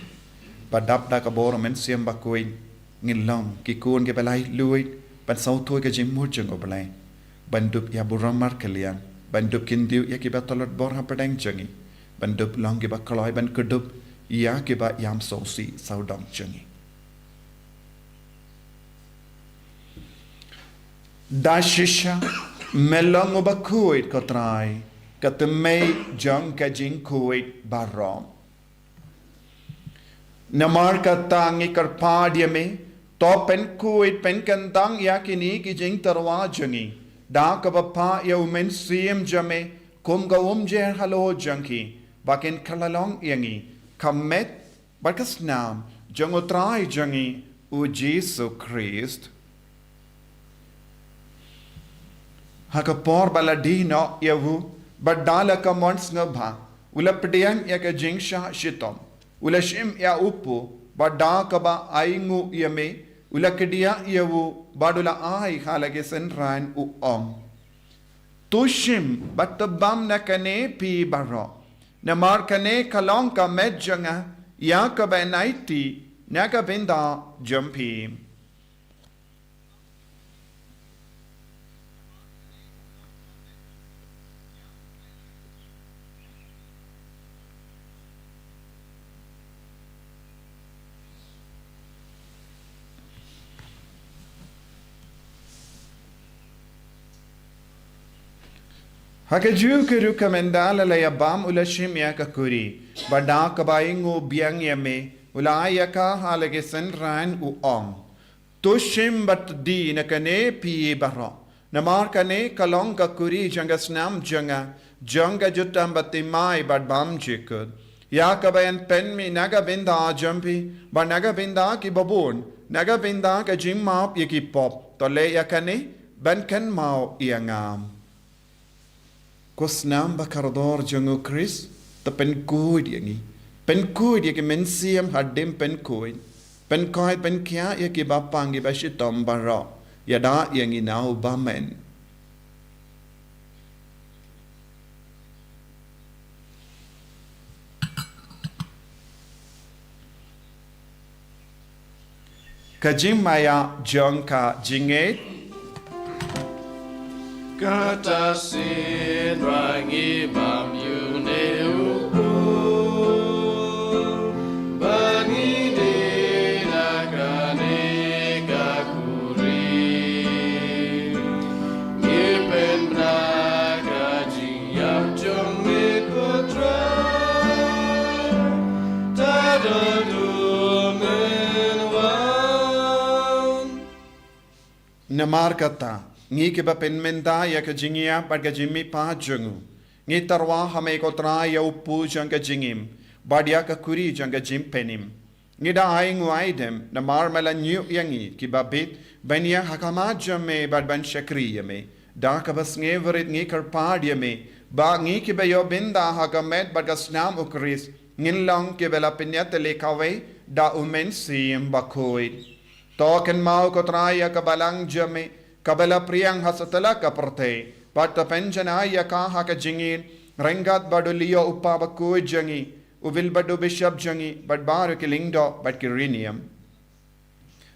Ba dap da ka bor U Mynsiem Bakhuid, ngin long ki khun kiba laitluid ban sngewthuh ïa ka jingmut jong U Blei. Ban dup ïa burom markylliang, ban dup kyntiew ïa kiba tlot bor hapdeng jong ngi, ban dup long kiba kloi ban kdup ïa kiba ïam sngewsih sawdong jong ngi. Da shisha me long u bakhuid, ko Trai, ka tymmen jong ka jingkhuid baroh. Namar kata ngi kyrpad ïa me, to pynkhuid pynkyntang ïa kine ki jingtyrwa jong ngi da kaba phah ïa U Mynsiem jong me kum ka umjer halor jong ki, ba kin kylla long ïa ngi ka met bad ka snam jong U Trai jong ngi U Jisu Khrist. Ha ka por ba la die noh ïa u, bad da la ka mon sngewbha, u la pdiang ïa ka jingshah shitom, u la shim ïa u kpu, bad da kaba ainguh ïa me, u la kdiah ïa u, bad u la ai ha la ki synran, u ong: To shim bad to bam na kane phi baroh, namar kane ka long ka met jong nga, ïa kaba yn aiti na ka bynta jong phi. Ha kajuh ka rukom ynda la ïa bam u la shim ïa ka kuri, bad da kaba ainguh biang ïa me, u la ai ïa ka ha la ki synran, u ong: To shim bad to die na kane phi baroh, namar kane ka long ka kuri jong ka snam jong nga, jong ka jutang baptisma bad bymjukut. Ïa kaba yn pynmih na ka bynta jong phi, bad na ka bynta ki babun, na ka bynta ka jingmap ïa ki pop, to leh ïa kane, ban kynmaw ïa nga. Ko snam ba kordor jong u Khrist, to pynkhuid ïa ngi. Pynkhuid ïa ki mynsiem hadien pynkhuid. Pynkhuid pynkhiah ïa ki bapang ki bashitom baroh. Ïada ïa ngi na u bymman. Ka jingmaïa jong ka jingngeit. Kata sien ba ngi bam ïa une u pud, ba ngi dei na kane ka khuri. Ngi pynbna ka jingïap jong me ko Trai, tad haduh men wan. Namar kata, ngi kiba pynmynta ïa ka jingïap bad ka jingmihpat jong u, ngi tyrwa ha me ko Trai ïa u pud jong ka jingim, bad ïa ka khuri jong ka jingpynim. Ngi da ai nguh ai dem, namar me la ñiew ïa ngi kiba bit, ban ïeng ha khmat jong me bad ban shakri ïa me. Da kaba sngewrit ngi kyrpad ïa me, ba ngi kiba ïoh bynta ha ka met bad ka snam u Khrist, ngin long kiba la pynïatylli kawei da u Mynsiem Bakhuid. To kynmaw ko Trai ïa ka balang jong me, kaba la pdiang ha satlak ka pyrthei, bad to pynjanai ïa ka ha ka jingïeit, ryngkat bad u Leo u Kpa Bakhuid jong ngi, u Wilbert u Bishop jong ngi, bad baroh ki lyngdoh bad ki riewniam.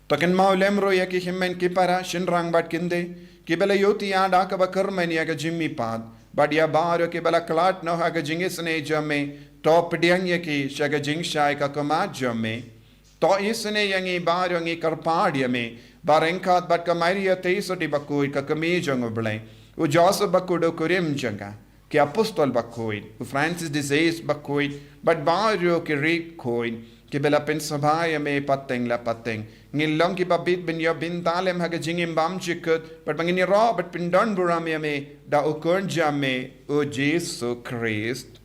To kynmaw lem ruh ïa ki hynmen ki para, shynrang bad kynthei, kiba la ïohthiah da kaba kyrmen ïa ka jingmihpat, bad ïa baroh kiba la khlad noh ha ka jingisynei jong me, to pdiang ïa ki sha ka jingshai ka khmat jong me. To isynei ïa ngi baroh, ngi kyrpad ïa me, ba ryngkat bad ka Maria Theisotti Bakhuid ka kmie jong u Blei, u Joseph Bakhuid u kurim jong ka, ki apostol bakhuid, u Francis de Sales Bakhuid, bad baroh ki riewkhuid, kiba la pynsngewbha ïa me pateng la pateng. Ngin long kiba bit ban ïoh bynta lem ha ka jingim bymjukut, bad ba ngin ïaroh bad pyndonburom ïa me, da u Khun jong me, u Jisu Khrist.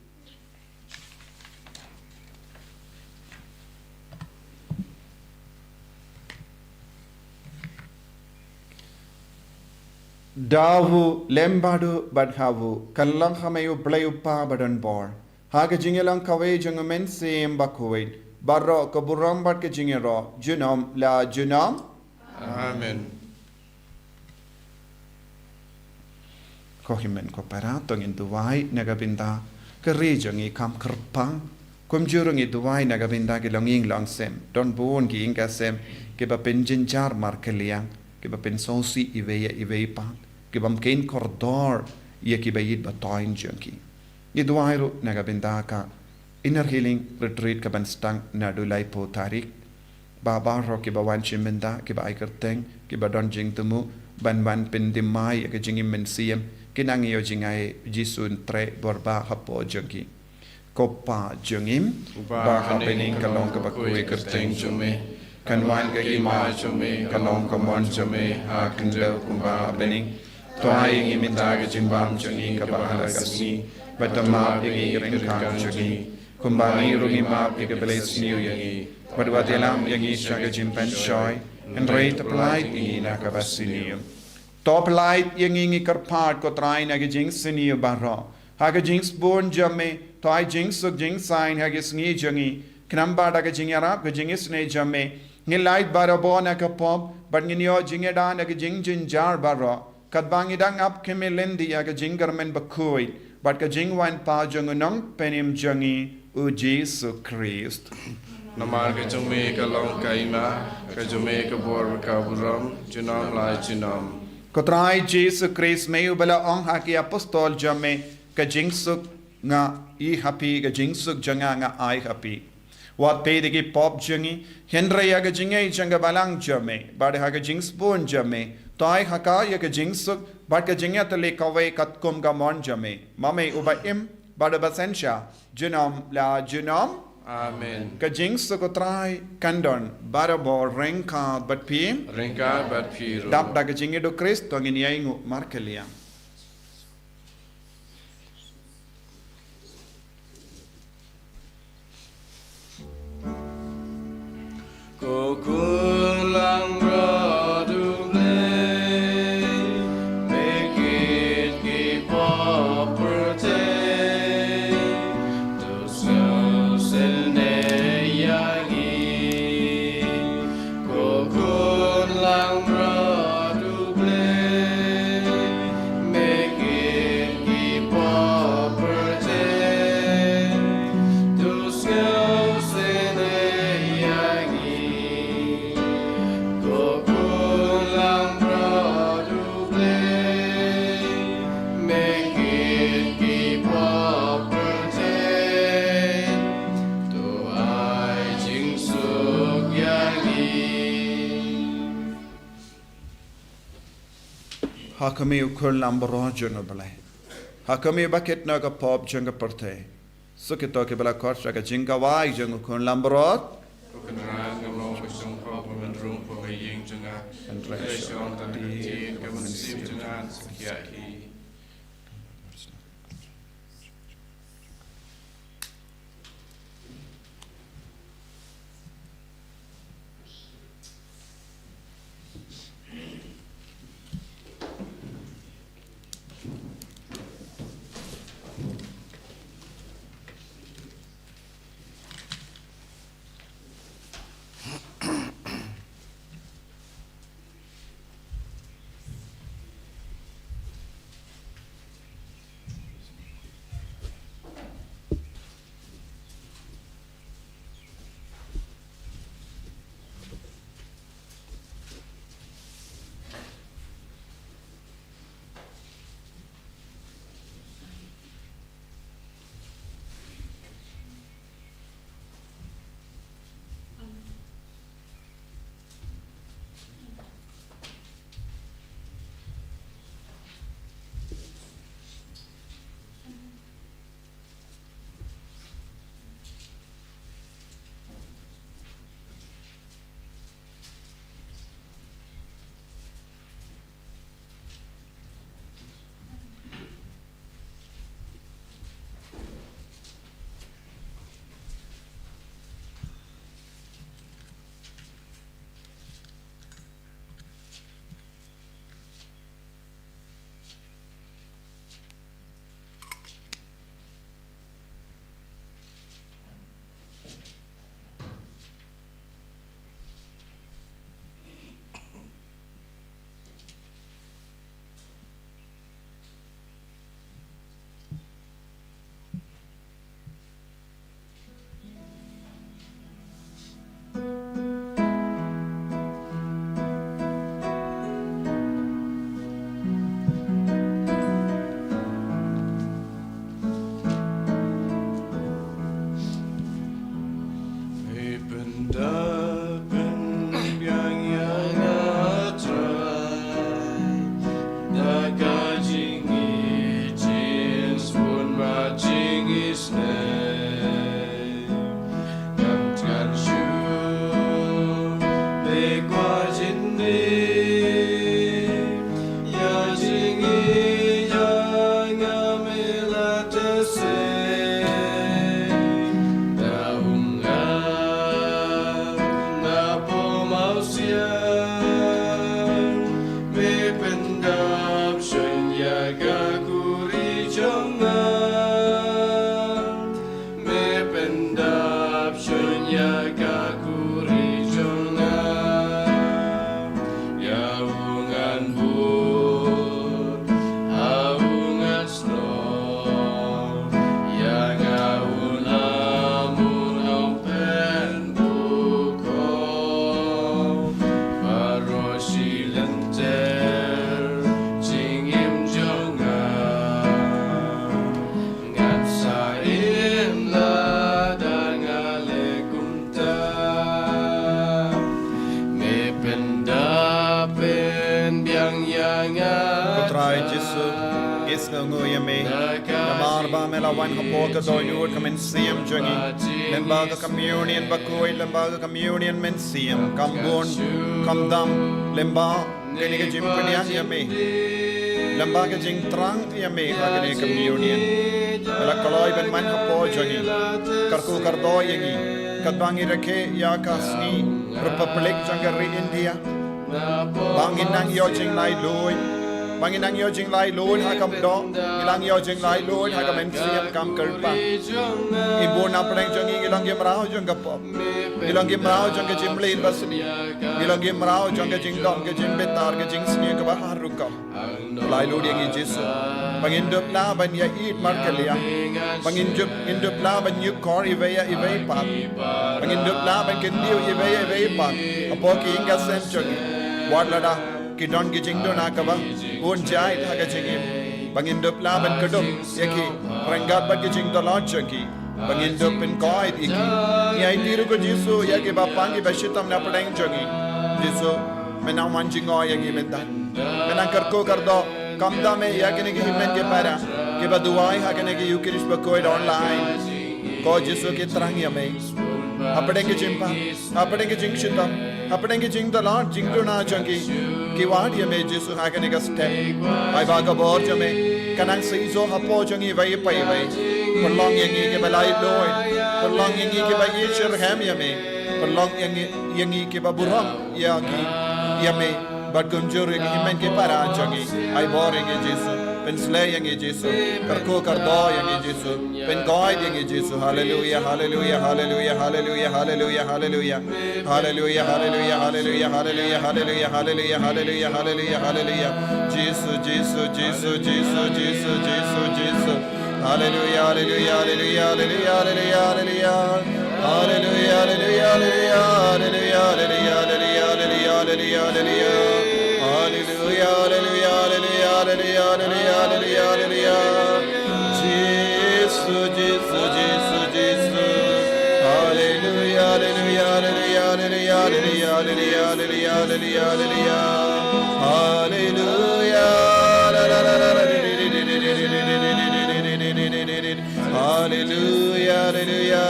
Da u lem bad u bad ha u, kan long ha me u Blei u Kpa badonbor. Ha ka jingïalong kawei jong u Mynsiem Bakhuid, baroh ka burom bad ka jingïaroh, junom la junom. Amen. Ko hynmen ko para, to ngin duwai na ka bynta ka ri jong ngi kham kyrpang. Kumjuh ruh ngi duwai na ka bynta ki longïing longsem, don bun ki ïing ki sem, kiba pynjynjar markylliang, kiba pynsngewsih iwei ïa iwei pat, kibym kheiñ kordor ïa kiba ïeit ba thoiñ jong ki. Ngi duwai ruh na ka bynta ka Inner Healing Retreat kaban sdang naduh laiphew tarik. Ba baroh kiba wan shim bynta, kiba ai kyrteng, kiba don jingthmu ban wan pynthymmai ïa ka jingim mynsiem, kin nang ïoh jngai Jisu Trai bor ba hapoh jong ki. Ko Pa jong ngi, uba ha bneng, kan long kaba khuid ka kyrteng jong me. Kan wan ka hima jong me, kan long ka mon jong me ha khyndew kumba ha bneng. To ai ïa ngi mynta ka jingbam jong ngi kaba ha la ka sngi, bad to map ïa ngi ki ryngkang jong ngi, kumba ngi ruh ngi map ïa kiba leh sniew ïa ngi. Bad wat ïalam ïa ngi sha ka jingpynshoi, hynrei to pyllait ïa ngi na kaba sniew. To pyllait ïa ngi, ngi kyrpad ko Trai, na ki jingsniew baroh. Ha ka jingsbun jong me, to ai jingsuk jingsaiñ ha ki sngi jong ngi. Khnang ba da ka jingïarap ka jingisynei jong me, ngin lait barabor na ka pop, bad ngin ïoh jingïada na ki jingjynjar baroh. Katba ngi dang ap khmih lynti ïa ka jingkyrmen bakhuid bad ka jingwan pat jong u Nongpynim jong ngi, u Jisu Khrist. Namar ka jong me ka long ka hima, ka jong me ka bor, ka burom, junom la junom. Ko Trai Jisu Khrist, me uba la ong ha ki apostol jong me, ka jingsuk nga ai ha phi, ka jingsuk jong nga nga ai ha phi. Wat peit ïa ki pop jong ngi, hynrei ïa ka jingngeit jong ka balang jong me, bad ha ka jingsbun jong me, to ai ha ka ïa ka jingsuk bad ka jingïatylli kawei katkum ka mon jong me. Ma me uba im bad uba synshar junom la junom. Amen. Ka jingsuk u Trai kan don barabor ryngkat bad phi. Ryngkat bad phi ruh. Dap da ka jingïeit u Khrist to ngin ïainguh markylliang. Ko khun langbrot U Blei, me kit ki pop pyrthei, to sngewsih ne ïa ngi. Ko khun langbrot U Blei, me kit ki pop pyrthei, to sngewsih ne ïa ngi. Ko khun langbrot U Blei, me kit ki pop pyrthei, to ai jingsuk ïa ngi. Ha ka me U Khun langbrot jong U Blei, ha ka me ba kit na ka pop jong ka pyrthei. Suk ito kiba la khot sha ka jingkawei jong U Khun langbrot. Ko Kynrad, nga mong ba shong pop ba mynrung pop ha ïing jong nga. Hynrei shong tang ha ka ktien ka mynsiem jong nga, sa khia hi. Hei pyndap pynbiang ïa nga Trai, da ka jingïeit, jingsbun bad jingisynei. Ngam tngan shuh, phi kwah jingïeit, ïa jingïeit jong nga me la teh seh. Da um nga na pom aw siang, me pyndap shuh ïa ka khuri jong nga. Me pyndap shuh ïa ka khuri jong nga. Ïa u ngan bud, ha u ngan snoh, ïa nga u nang bud, ym pynbud ko. Baroh shi lynter jingim jong nga, ngan sa im lada nga leh kumta. Me pyndap pynbiang ïa nga. Ko Trai Jisu, ngi sngewnguh ïa me namar ba me la wan hapoh ka dohnud ka mynsiem jong ngi. Lyngba ka communion bakhuid, lyngba ka communion mynsiem, kam bun, kam dam, lyngba kane ka jingpynïaid ïa me, lyngba ka jingthrang ïa me ha kane ka communion. Me la kloi ban wan hapoh jong ngi, kyrkhu kyrdoh ïa ngi katba ngi rakhe ïa ka sngi. Republic jong ka ri India. Ba ngin nang ïoh jinglaitluid. Ba ngin nang ïoh jinglaitluid ha ka mynsiem. Ngi la ïoh jinglaitluid ha ka mynsiem kam kyrpang. Ngi bun na pdeng jong ngi ngi long ki mraw jong ka pop. Ngi long ki mraw jong ka jingmlien basniew. Ngi long ki mraw jong ka jingdom, ka jingbitar, ka jingsniew kaba har rukom. Laitluid ïa ngi Jisu. Ba ngin dup lah ban ïa ïeit markylliang. Ba ngin dup, ngin dup lah ban ïukor iwei ïa iwei pat. Ba ngin dup lah ban kyntiew iwei ïa iwei pat hapoh ki ïing ki sem jong ngi. Wat lada ki don ki jingduna kaba bun jait ha ka jingim. Ba ngin dup lah ban kdup ïa ki ryngkat bad ki jingdonkam jong ki. Ba ngin dup pynkoit ïa ki. Ngi aiti ruh ko Jisu ïa kiba pang kiba shitom na pdeng jong ngi. Jisu, men nang wan jngoh ïa ngi mynta. Men nang kyrkhu kyrdoh. Khamtam eh ïa kine ki hynmen ki para kiba duwai ha kane ka Eucharist bakhuid online. Ko Jisu, ki thrang ïa me. Hapdeng ki jingpang, hapdeng ki jingshitom, hapdeng ki jingdalot jingduna jong ki, ki wad ïa me Jisu ha kane ka step. Ai ba ka bor jong me kan nang seisoh hapoh jong ngi iwei pa iwei. Pynlong ïa ngi kiba laitluid. Pynlong ïa ngi kiba ïeit shitrhem ïa me. Pynlong ïa ngi, ïa ngi kiba burom ïa ngi, ïa me. Bad kumjuh ruh ïa ki hynmen ki para jong ngi. Ai bor ïa ngi Jisu. Pynsleh ïa ngi Jisu. Kyrkhu kyrdoh ïa ngi Jisu. Pynkoit ïa ngi Jisu. Haleluia, haleluia, haleluia, haleluia, haleluia, haleluia. Haleluia, haleluia, haleluia, haleluia, haleluia, haleluia, haleluia, haleluia, haleluia. Jisu, Jisu, Jisu, Jisu, Jisu, Jisu, Jisu. Haleluia, haleluia, haleluia, haleluia, haleluia, haleluia. Haleluia, haleluia, haleluia, haleluia, haleluia, haleluia, haleluia. Haleluia, haleluia, haleluia, haleluia, haleluia, haleluia, haleluia. Jisu, Jisu, Jisu, Jisu. Haleluia, haleluia, haleluia, haleluia, haleluia, haleluia, haleluia, haleluia. Haleluia. La, la, la, la, la. Haleluia, haleluia.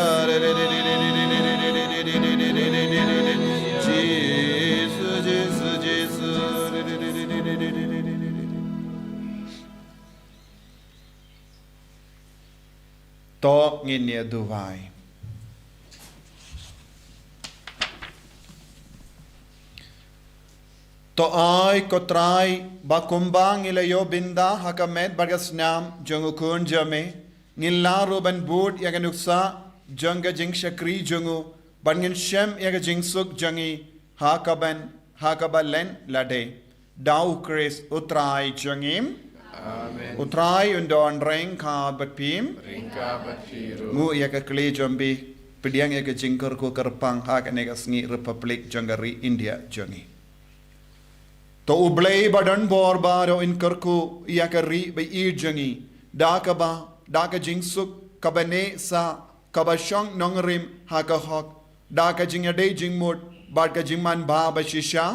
Jisu, Jisu, Jisu. To ngin ïa duwai. To ai ko Trai ba kumba ngi la ïoh bynta ha ka met bad ka snam jong u Khun jong me, ngin lah ruh ban bud ïa ka nuksa jong ka jingshakri jong u, bad ngin shem ïa ka jingsuk jong ngi ha kaban, ha kaba len lade. Da u Khrist u Trai jong ngi. Amen. U Trai un don ryngkat bad phi. Ryngkat bad phi ruh. Nguh ïa ka kli jong phi. Pdiang ïa ka jingkyrkhu kyrpang ha kane ka sngi Republic jong ka ri India jong ngi. To U Blei ba don bor baroh un kyrkhu ïa ka ri ba ïeit jong ngi. Da kaba, da ka jingsuk kaba neh sah, kaba shong nongrim ha ka hok, da ka jingïadei jingmut bad ka jingmanbha ba shisha.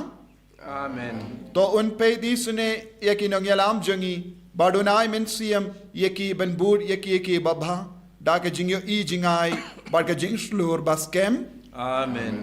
Amen. To un peit isynei ïa ki nongïalam jong ngi, bad un ai mynsiem ïa ki ban bud ïa ki, ïa ki babha da ka jingïohi jingai bad ka jingshlur ba skhem. Amen.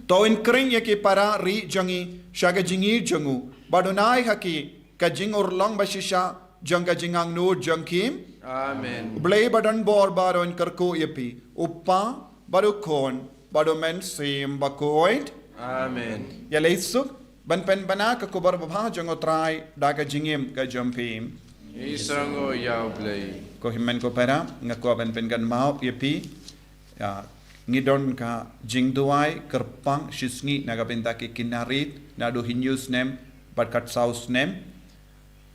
To un khring ïa ki para ri jong ngi sha ka jingïeit jong u, bad un ai ha ki ka jingurlong ba shisha jong ka jingangnud jong ki. Amen. U Blei ba don bor baroh un kyrkhu ïa phi, U Kpa bad U Khun bad U Mynsiem Bakhuid. Amen. Ïa lei suk ban pynbna ka khubor babha jong U Trai da ka jingim ka jong phi. Ngi sngewnguh ïa U Blei. Ko hynmen ko para, nga kwah ban pynkynmaw ïa phi. Ïa, ngi don ka jingduwai kyrpang shisngi na ka bynta ki khynnah rit naduh hynñiew snem bad kat saw snem.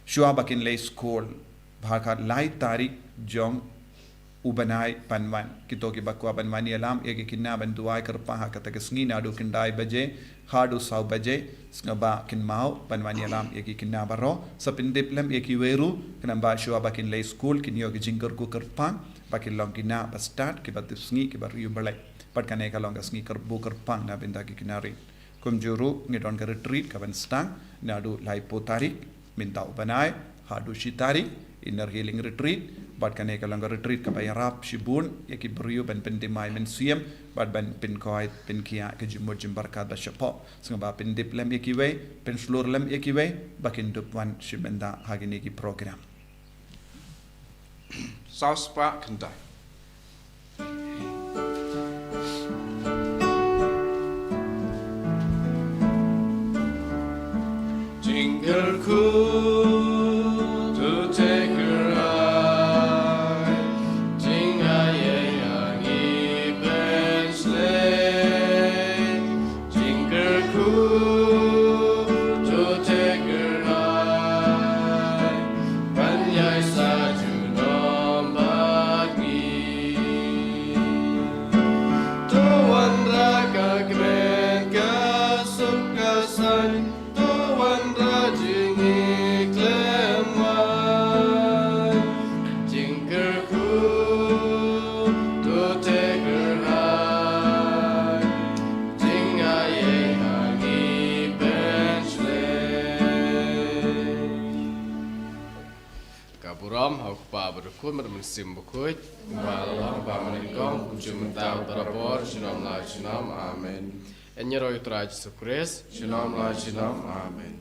Shuwa ba kin leit skul, ba ha ka lai tarik jong u bnai ban wan, kito kiba kwah ban wan ïalam ïa ki khynnah ban duwai kyrpang ha kata ka sngi naduh khyndai baje haduh saw baje, sngewbha kynmaw ban wan ïalam ïa ki khynnah baroh. Sa pyndep lem ïa kiwei ruh, khnang ba shuwa ba kin leit skul kin ïoh ki jingkyrkhu kyrpang ba kin long ki khynnah ba stad, kiba tipsngi, kiba riewblei. Bad kane ka long ka sngi kyrkhu kyrpang na bynta ki khynnah rit. Kumjuh ruh ngi don ka retreat kaban sdang naduh laiphew tarik mynta u bnai haduh shi tarik, inner healing retreat. Bad kane ka long ka retreat kaba ïarap shibun ïa ki briew ban pynthymmai mynsiem bad ban pynkoit pynkhiah ka jingmut jingpyrkhat ba shapoh. Sngewbha pyndep lem ïa kiwei, pynshlur lem ïa kiwei ba kin dup wan shi bynta ha kine ki program. Saw spah khyndai. Kyrkhu to take her high, jingaiei ha ngi pynshlei. Jingkyrkhu to take her high, ban ïai sa junom bad ngi. To wanrah ka kmen ka suk ka saiñ, to wanrah jingïeit khlem wai. Jingkyrkhu to take her high, jingaiei ha ngi pynshlei. Ka burom ha u Kpa bad u Khun bad u Mynsiem Bakhuid. Kumba la long, ba mynnyngkong, kumjuh mynta, barabor, junom la junom. Amen. Ïaroh ïa u Trai Jisu Khrist. Junom la junom. Amen.